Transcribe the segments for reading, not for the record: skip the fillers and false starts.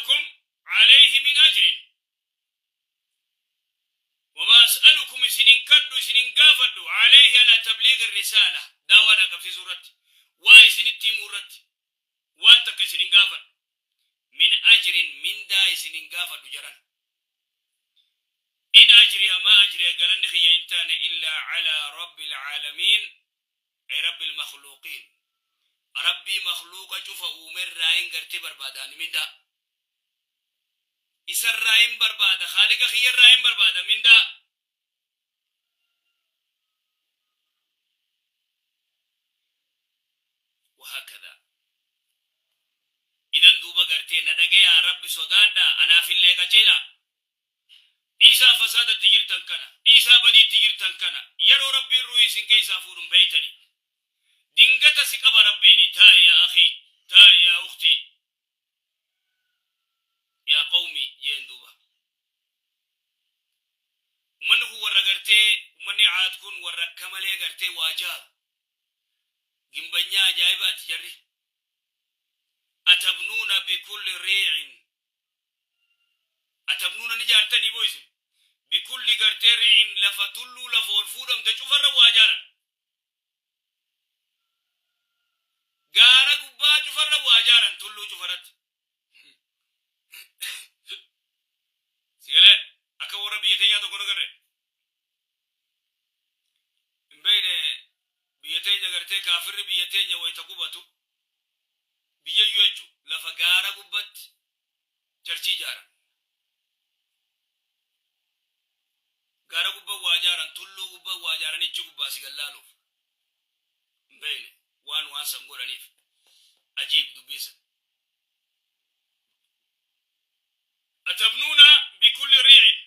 as'alukum alayhi min ajrin. Wamaa as'alukum isin hin kadhu, isin hin gaafadhu, alayhi ala tabliighi risaala, daawaa dhaqqabsiisuu irratti, waa isinitti himuu irratti waan takka isin hin gaafadhu, min ajrin, mindaa isin hin gaafadhu jaran. In ajriya maa ajriya, galanni kiyya hin taane, illaa alaa rabbil aalamiin, ay rabbil makhluuqiin, Rabbii makhluuqa cufa uumerraayin gartee barbaada ani mindaa. Isarraayin barbaada, khaaliqa kiyyarraayin barbaada mindaa. Wahakadha. Idan duuba gartee na dhagayaa, Rabbi sodaadhaa, anaafillee qaceelaa. Dhiisaa fasaadatti jirtan kana, dhiisaa badiitti jirtan kana, yeroo Rabbiin ruuhii isin keessaa fuudhu hin beeytanii. Dingata si qaba Rabbiini, taa'i yaa akhii, taa'i yaa ukhtii, yaa qawmi jeen duuba. Ummanni kun warra gartee, ummanni Aad kun warra akka malee gartee waa jaaru. Gimbanyaa ajaa'ibaati jarri. Atabnuuna bikulli riicin, atabnuuna ni jaartanii boo isin, bikulli gartee riicin, lafa tulluu, lafa ol fuudhamte cufarra waa jaaran. Gaara gubbaa cufarra waa jaaran, tulluu cufarratti. Sigalee akka warra biyya teenyaa tokko nagarre. Hin beekne biyya teenya gartee kaafirri biyya teenya wayita qubatu biyyayyuu jechuun lafa gaara gubbatti charchii ijaaran. Gaara gubbaa waa ijaaran, tulluu gubbaa waa ijaaran, ichi gubbaa si gallaaluuf. Hin beekne waan waan san godhaniif. Ajiib dubbiin san. Atabnuuna bikulli riicin,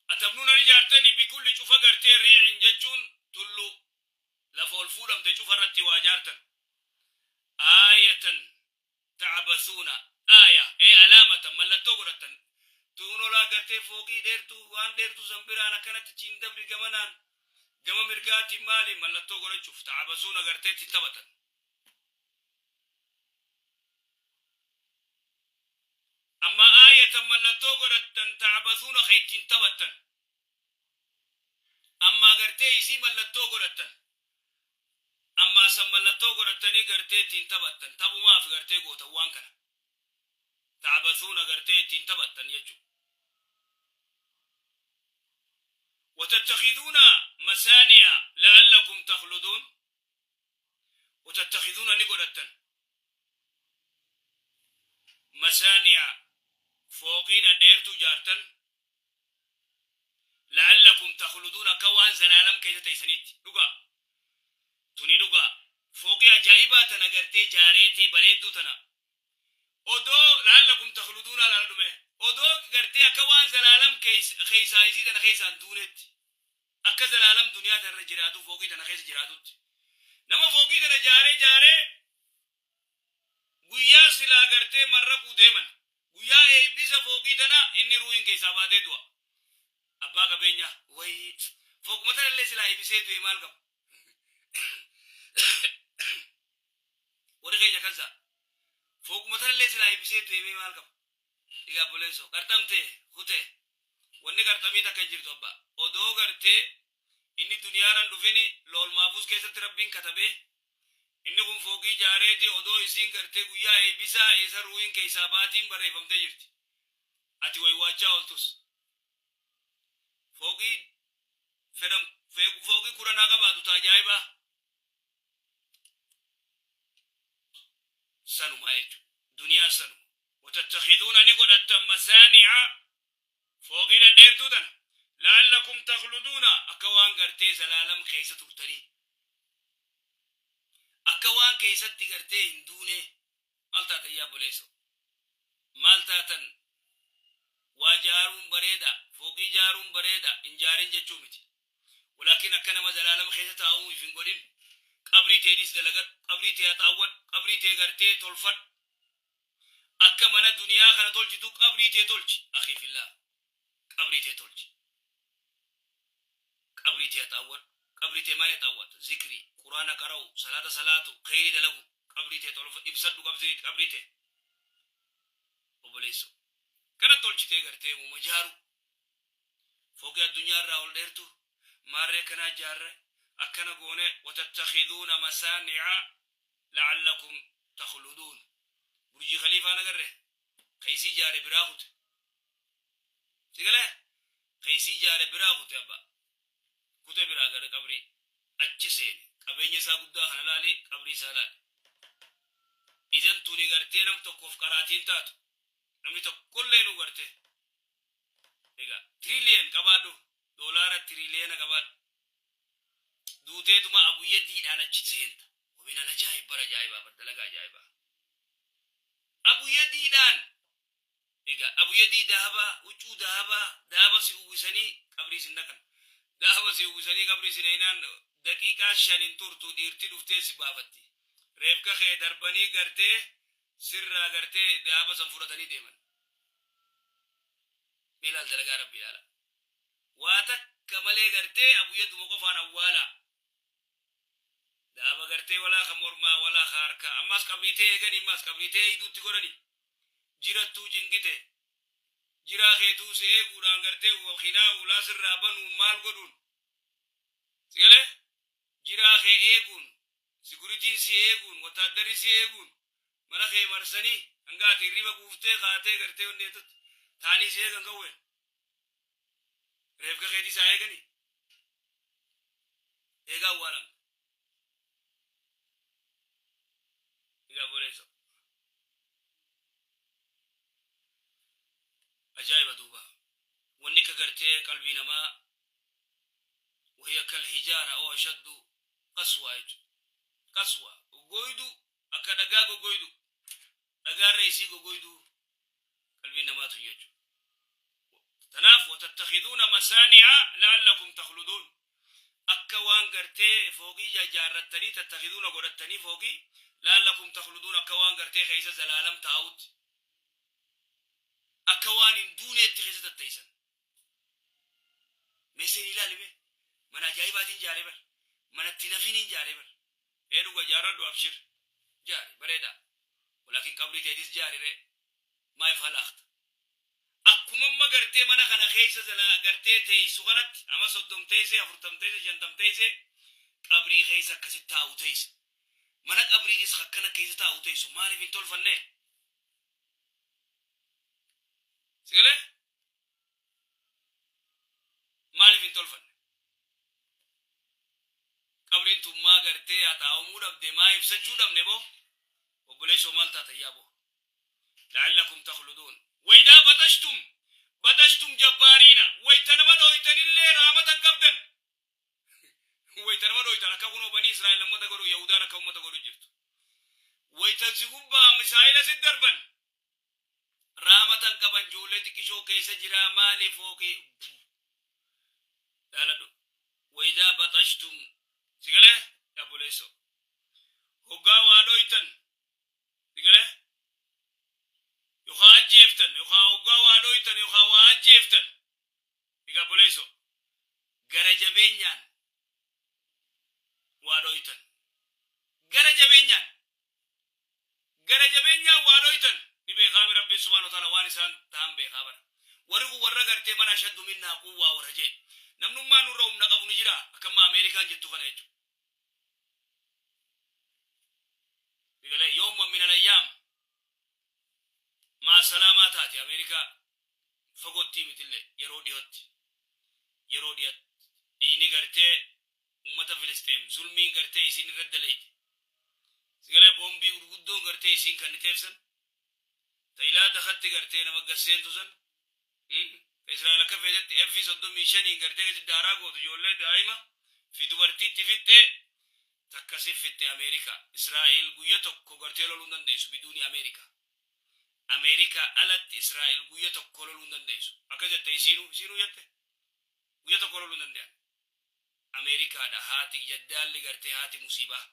atabnuuna ni ijaartani, bikulli cufa gartee, riicin jechuun tulluu, lafa ol fuudhamte cufa irratti waa ijaartan, aayatan tacbasuuna, aaya ee alaamatan, mallattoo godhattan. Tuun olaa gartee fooqii dheertuu waan dheertuu san biraan akkanatti chiin dabri gamanaan gama mirgaatiin maali mallattoo godhachuuf, tacbasuuna gartee itti taphatan. Amma aayatan mallattoo godhattan, tacbasuuna ka ittiin taphattan, ammaa gartee isii mallattoo godhattan, ammaa san mallattoo godhattanii gartee ittiin taphattan, taphumaaf gartee gootan waan kana, tacbasuuna gartee ittiin taphattan jechu. Watattakhiduuna masaani'a la'allakum takhluduun, watattakhiduuna ni godhattan, masaani'a fooqii dhadheertuu jaartan, la'allakum takhluduun, akka waan zalaalam keessa teeysaniitti. Dhugaa tuni, dhugaa fooqii ajaa'ibaa tana gartee jaareetii bareedduu tana odoo la'allakum takhluduunaa laala dhume, odoo gartee akka waan zalaalam keessaa isii tana keessaan duunetti, akka zalaalam duniyaa tanarra jiraatu fooqii tana keessa jiraatutti, nama fooqii tana jaaree jaaree guyyaa silaa gartee marraquu deeman, guyyaa eebbisa fooqii tanaa inni ruuhin keessaa baatee du'a. Abbaa qabeenyaa wayii fooquma tanallee silaa eebisee du'e maal qaba? Warri keenya kansaa fooquma tanallee silaa eebisee du'e mee maal qaba? Egaa obboleessoo, qarxamtee kutee wanni qarxamii takka hin jirtu abbaa. Odoo gartee inni duniyaarran dhufini lool maafuus keessatti Rabbiin katabee inni kun fooqii jaareeti odoo isiin gartee guyyaa eebisaa isa ruuhin keessaa baatiin barreeffamtee jirti. Ati waywaachaa ooltus. Fooqii fedhan fooqii 10 haa qabaatu ta ajaa'ibaa. Sanumaa jechuudha. Duniyaan sanuma. Watattakhiduuna ni godhattan, masaani'a fooqii dhadheertuu tana, la'allakum takhluduuna, akka waan gartee zalaalam keessa turtanii, akka waan keessatti gartee hin duunee. Maal taatan yaa obboleessoo? Maal taatan? Waa jaaruun bareeda, fooqii jaaruun bareeda, hin jaarin jechuu miti. Walaakin akka nama zalaalam keessa taa'uu if hin godhin. Qabrii teetis dalagadhu, qabrii tee haxaawwadhu, qabrii tee gartee tolfadhu. Akka mana duniyaa kana tolchitu qabrii tee tolchi. Akhii fillah, qabrii tee tolchi, qabrii tee haxaawwadhu. Qabrii tee maal haxaawwatta? Zikrii, quraana qara'u, salaata salaatu, kheyrii dalagu. Qabrii tee tolfa ibsadhu, qabrii tee. Obboleesso, kana tolchitee gartee uuma jaaru fooqii addunyaa irraa ol dheertu maarree kanaa jaarre akkana goone. Watattakhiduuna masaani'a la'allakum takhluduun. Burjii Khaliifaa nagarre keeysii jaare biraa kute. Si galee? Keeysii jaare biraa kute, abba kute biraa gara qabrii achi seene. Qabeenya isaa guddaa kana laali, qabrii isaa laali. Idan tuni gartee nam tokkoof qaraatiin taatu, namni tokkollee nu gartee. Egaa trillion qabaadhu, doolaara tiriliyeena qabaadhu, duuteetuma abuyyadiidhaan achi seenta. ومن العجائب, bara ajaa'ibaa, bar dalagaa ajaa'ibaa, abuyyadiidhaan. Egaa abuyyadii dahabaa, huccuu dahabaa, dahaba si uwwisanii qabrii sin naqan. Dahaba si uwwisanii qabrii sin aynaan daqiiqaa 5 hin turtu, dhiirti dhuftee si baafatti. Reefka kee darbanii gartee sirraa gartee dahaba san fudhatanii deeman. Ilaal, dalagaa Rabbi ilaala. Waa takka malee gartee abuyyaduma qofaan awwaala. Dahaba gartee walaa ka mormaa, walaa ka harkaa. Ammas qabriitee eeganii, ammas qabriitee eeyduutti godhani. Jirattuu cingite, jiraa keetuu si eeguudhaan gartee wakinaa ulaa sirraa banuun maal godhuun, si galee? Jiraa kee eeguun, siguuritiin si eeguun, wataaddarri si eeguun, mana kee marsanii hanga ati hirriba kuuftee kaatee gartee wanni eetutti taanii si eegan kawween reefka keetii isaa eeganii eegaa awwaalamte. Egaa boleessa, ajaa'iba duuba wanni ka gartee qalbii namaa. وهي كالحجارة أو أشد قسوة jechuudha. قسوة gogoydu, akka dhagaa gogoydu, dhagaarra isii gogoydu qalbiin namaatu jechuudha. Tanaaf وتتخذون مصانع لعلكم تخلدون. Akka waan gartee fooqii jajaarrattanii, تتخذون godhattanii fooqii, لعلكم تخلدون, akka waan gartee keessa zalaalam taa'utti, akka waan hin duuneetti keessa tatteessan. Meeseen ilaali mee, mana ajaa'ibaatiin jaaree bar, manatti nafiniin jaaree bar. Ee, dhuga jaarradhu, abshir, jaari, bareeda. Walaakin qabrii teetis jaari ree, maayif halaaqta? Akkuma amma gartee mana kana keessa zala gartee teessu kanatti ama 30 teesse, 40 teesse, 50 teesse, qabrii keessa akkasitti taa'u teessa. Mana qabriitis akkana keessa taa'u teessu maaliif hin tolfanne? Sigalee? Maaliif hin tolfanne? Qabriin tummaa gartee haxaa'umuu dhabde, maa ibsachuu dhabne boo? Obboleessoo, maal taata yaa boo? لعلكم تخلدون. وإذا بطشتم بطشتم جبارين. Wayta nama dhooytanillee raamatan qabdan. Wayta nama dhooytan akka kunoo banii Israa'el ummata godhu, Yahudaan akka ummata godhu jirtu. Waytan si gubbaa misaayila si darban raamatan qaban. Ijoollee xiqqishoo keessa jira, maaliif fooqii dhaaladhu? وإذا بطشتم, sigalee obboleessoo, hoggaa waa dhooytan, sigalee, yookaan ajjeeftan, yookaan hoggaa waa dhooytan yookaan waa ajjeeftan, egaa obboleessoo, gara jabeenyaan waa dhooytan, gara jabeenyaan, gara jabeenyaan waa dhooytan ni beekaami. Rabbiin سبحانه وتعالى waan isaan ta'an beekaa bara. Warri kun warra gartee من أشد منا قوة warra jee. Namnummaa nurra humna qabu ni jira akkamma Ameerikaan jettu kana jechuudha. Egalee يوم من الأيام maa salaamaa taate Ameerikaa fagootti mitillee, yeroo dhiyootti, yeroo dhiyootti dhiini gartee ummata Filisxeem zulmiin gartee isiin irra dalayte, sigalee, boombii gurguddoon gartee isiin kanniteef san ta ilaa dakatti gartee nama gasseentu san, ta Israa'el akka feetetti F-35iin gartee gasi daaraa gootu, ijoollee daa'ima fi dubartiitti fixxee takkasi fixxe Ameerikaa. Israa'el guyya tokko gartee loluu hin dandeessu biduuni Ameerikaa. Ameerikaa alatti Israa'el guyya tokko loluu hin dandeessu. Akka jette isiinuu jette, guyya tokko loluu hin danda'an. Ameerikaadha haati jaddaalli gartee haati musiibaa.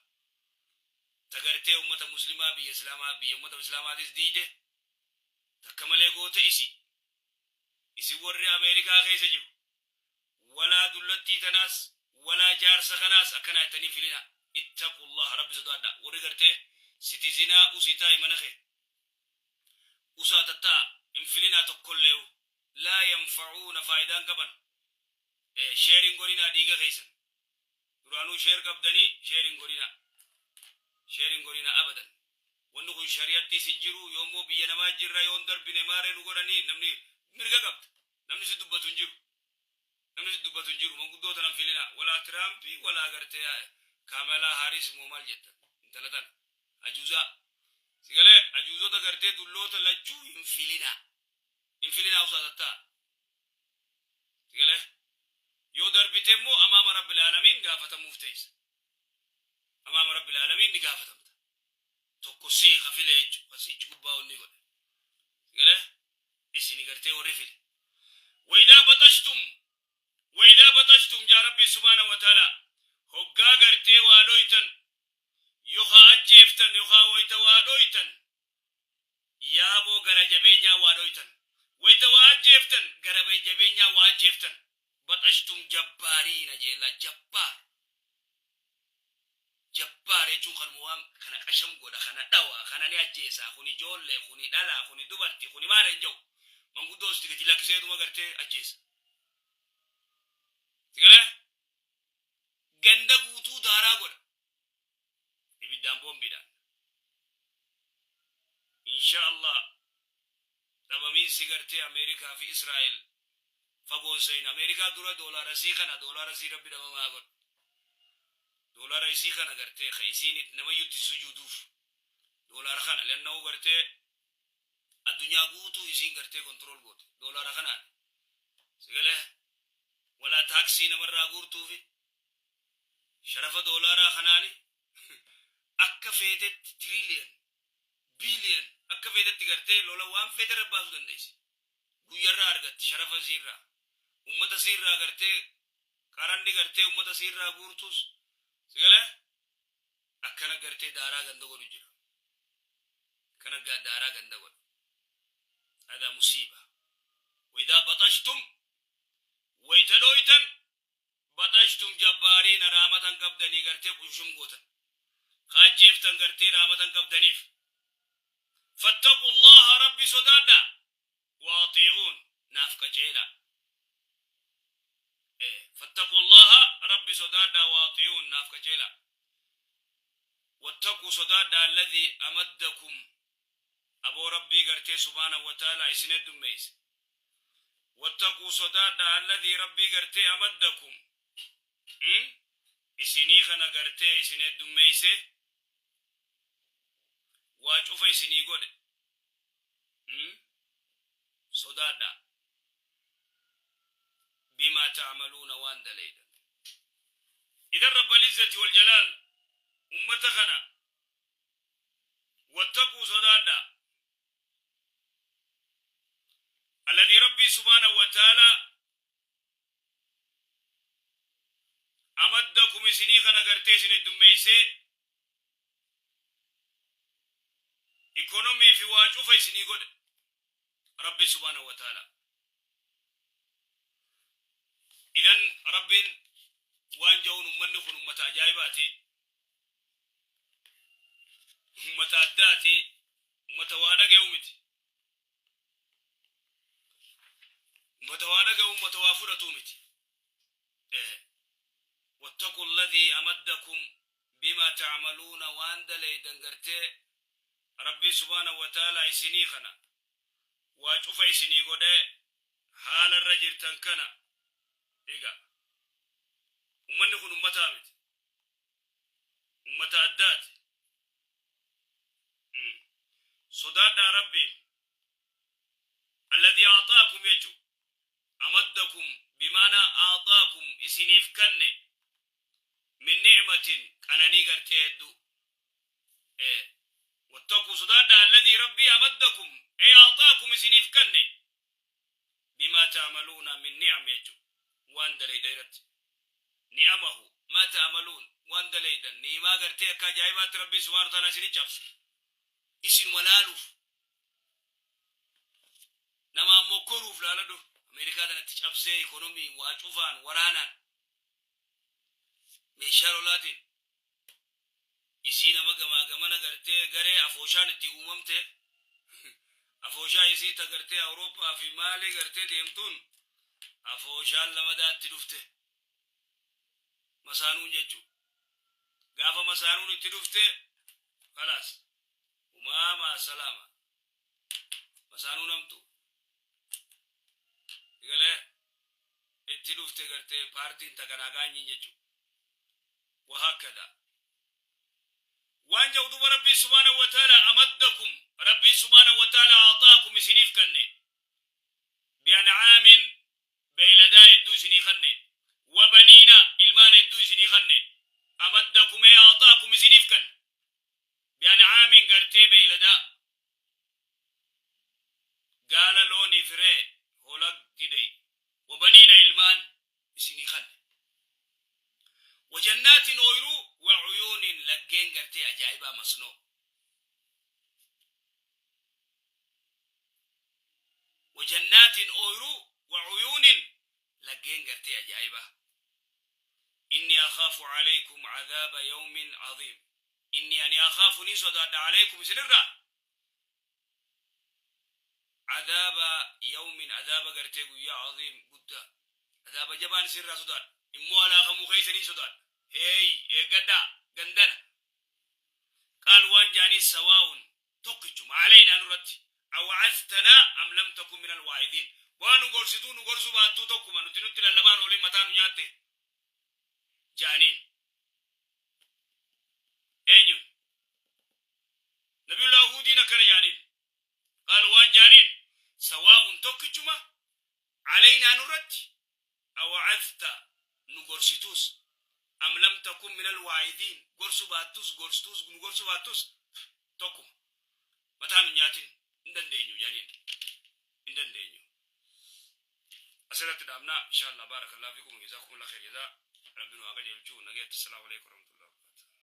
Ta gartee ummata muslimaa biyya islaamaa, biyya ummata islaamaatis diide takka malee goote isi. Isin warri Ameerikaa keessa jiru walaa dullattii tanaas walaa jaarsa kanaas akkana jettanii filina. اتقوا الله, Rabbi sodaadha. Warri gartee citizenaa usii taa'i, mana kee usaa tattaa. Filinaa tokkolleewu. Laa yanfa'uuna, faayidaan qaban. Share hin godhinaa dhiiga keessan. Duraanuu share qabdanii, share hin godhinaa. Share hin godhinaa abadan. Wanni kun shari'attis hin jiru. Yoommoo biyya namaa jirra, yoon darbine maaree nu godhanii, namni mirga qabda. Namni si dubbatu hin jiru. Namni si dubbatu hin jiru. Manguddoota nan filinaa. Walaa Tiraampii, walaa gartee Kaamelaa Haaris moo maal jettan. Intala tana. Ajuuzaa. Sigalee ajuuzota gartee dulloota lachuu hin filinaa. Hin filinaa, usaa tattaa. Sigalee yoo darbite immoo amaama Rabbil Aalamiin gaafatamuuf teessa. Amaama Rabbil Aalamiin ni gaafatamta. Tokko sii ka file jechuudha. Ka siichi gubbaa onni godhe. Sigalee isini gartee warri file. وإذا بطشتم، وإذا بطشتم jaa Rabbi سبحانه وتعالى, hoggaa gartee waa dhoytan yookaa ajjeeftan yookaa wayta waa dhoytan, yaaboo gara jabeenyaa waa dhoytan, wayta waa ajjeeftan gara jabeenyaa waa ajjeeftan, بطشتم جبارين jeella. جبار, جبار jechuun kanuma waan kana qasham godha, kana dhawa, kana ni ajjeesa, kuni ijoollee, kuni dhalaa, kuni dubarti, kuni maal hin jiru, manguddoo isti gadi lakkiseetuma gartee ajjeesa. Sigalee ganda guutuu daaraa godha ibiddaan, boombiidhaan. Insha Allah dhabamiinsi gartee Ameerikaa fi Israa'el fagoon sein. Ameerikaa dura doolaara sii kana, doolaara sii Rabbi dhabamaa godha. Doolaara isii kana gartee ka isiin namayyutti sujuuduuf, doolaara kana lenna'uu gartee addunyaa guutuu isiin gartee control goote doolaara kanaan. Sigalee walaa taaksii namarraa guurtuufi sharafa doolaaraa kanaani akka feetetti trillion, billion akka feetetti gartee lola waan feete irra baasuu dandeessi. Guyyarraa argatti sharafa isiirraa, ummata isiirraa gartee qaranni gartee ummata isiirraa guurtus. Sigalee akkana gartee daaraa ganda godhu jira, akkana daaraa ganda godhu. هذا مصيبة. وإذا بطشتم, wayta dhoytan, بطشتم جبارين, raamatan qabdanii gartee qunshum gootan, kaajjeeftan gartee raamatan qabdaniif. فاتقوا الله, Rabbi sodaadha, وأطيعون, naaf qaceela. فاتقوا الله, Rabbi sodaadha, وأطيعون, naaf qaceela. واتقوا, sodaadha, الذي أمدكم, aboo Rabbii gartee سبحانه وتعالى isin heddummeeyse. واتقوا, sodaadha, الذي, Rabbii gartee, أمدكم, isinii kana gartee isin heddummeeyse, waa cufa isinii godhe sodaadha. بما تعملون, waan dalaydan. إذا رب العزة والجلال ummata kana واتقوا, sodaadha, الذي, Rabbii سبحانه وتعالى, أمدكم, isinii kana gartee isin heddummeeysee ikonomii fi waa cufa isinii godhe Rabbi سبحانه وتعالى. إذن Rabbiin waan ja'uun, ummanni kun ummata ajaa'ibaati, ummata addaati, ummata waa dhaga'u miti, ummata waa dhaga'u, ummata waa fudhatu miti. واتقوا الذي أمدكم بما تعملون, waan dalaydan gartee Rabbii سبحانه وتعالى isinii kana waa cufa isinii godhee haala irra jirtan kana. Egaa ummanni kun ummataa miti, ummata addaati. Sodaadhaa Rabbiin. الذي أعطاكم jechu, أمدكم بمعنى أعطاكم, isiniif kanne, من نعمة, qananii gartee hedduu. واتقوا, sodaadhaa, الذي, Rabbii, أمدكم أي أعطاكم, isiniif kanne, بما تعملون من نعم jechu, waan dalayda irratti, نعمه ما تعملون, waan dalaydan ni'imaa gartee akka ajaa'ibaatti Rabbii سبحانه وتعالى isini cabse isinuma laaluuf, nama ammoo koruuf laaladhu. Ameerikaa tanatti cabsee ikonomii waa cufaan, waraanaan, meeshaa lolaatiin isii nama gamaa gamana gartee garee afooshaan itti uumamte. Afooshaan Afooshaa isii ta gartee Awurooppaa fi maalii gartee deemtuun afooshaan lamadaatti dhufte. Masaanuun jechuudha. Gaafa masaanuun itti dhufte kalaas umaama salaama. Masaanuu namtu. Galee itti dhufte gartee paartiin takanaa gaanyiin jechuudha. Wahakkada. Waan jedhu duba Rabbii subhaanahu wa ta'ala amaddakum, Rabbii subhaanahu wa ta'ala a'taakum, isiniif kanne, bi'an'aamin, beeyladaa hedduu isinii kanne, wa baniina, ilmaan hedduu isinii kanne. Amaddakum ee a'taakum, isiniif kanne, bi'an'aamin, gartee beeyladaa, gaala, loonii fi re'e, hoolaa, gidey, wa baniina, ilmaan isinii kanne, wa jannaatin, ooyruu, wa cuyuunin, laggeen gartee ajaa'ibaa, masnoo, wa jannaatin, ooyruu, wa cuyuunin, laggeen gartee ajaa'ibaa. Inni akhaafu calaykum cadaaba yawmin cadiim. Inni ani akhaafu, nin sodaadha, calaykum, isinirraa, cadaaba yawmin, adaaba gartee guyyaa, cadiim, guddaa, adaaba jabaan isinirraa sodaadha. Immoo halaakamuu keessa nin sodaadha. Heey, eeggadhaa gandana. Qaal, waan jaanii, sawaa'un, tokkichuma, calaynaa, nurratti, awacaztanaa am lam takun min alwaa'idiin. Waan nu gorsituu nu gorsuu baattuu tokkuma, nuti nutti lallabaan oolin, mataa nu nyaatte jaaniin. Eenyuun? Nabiyullah Huudiin akkana jaaniin. Qaal, waan jaaniin, sawaa'un, tokkichuma, calaynaa, nurratti, awacazta, nu gorsituus, am lam takun min alwaa'idiin, gorsu baattus, gorstuus, nu gorsu baattus tokkuma, mataa nu nyaatin, hin dandeenyu jaaniin, hin dandeenyu. Asirratti dhaabnaa insha Allah. Baarakallahu fikum, jazakumullah khair jazaa. Rabbi nu haa qajeelchuu. Nagayatti. Assalaamu alaykum warahmatullahi.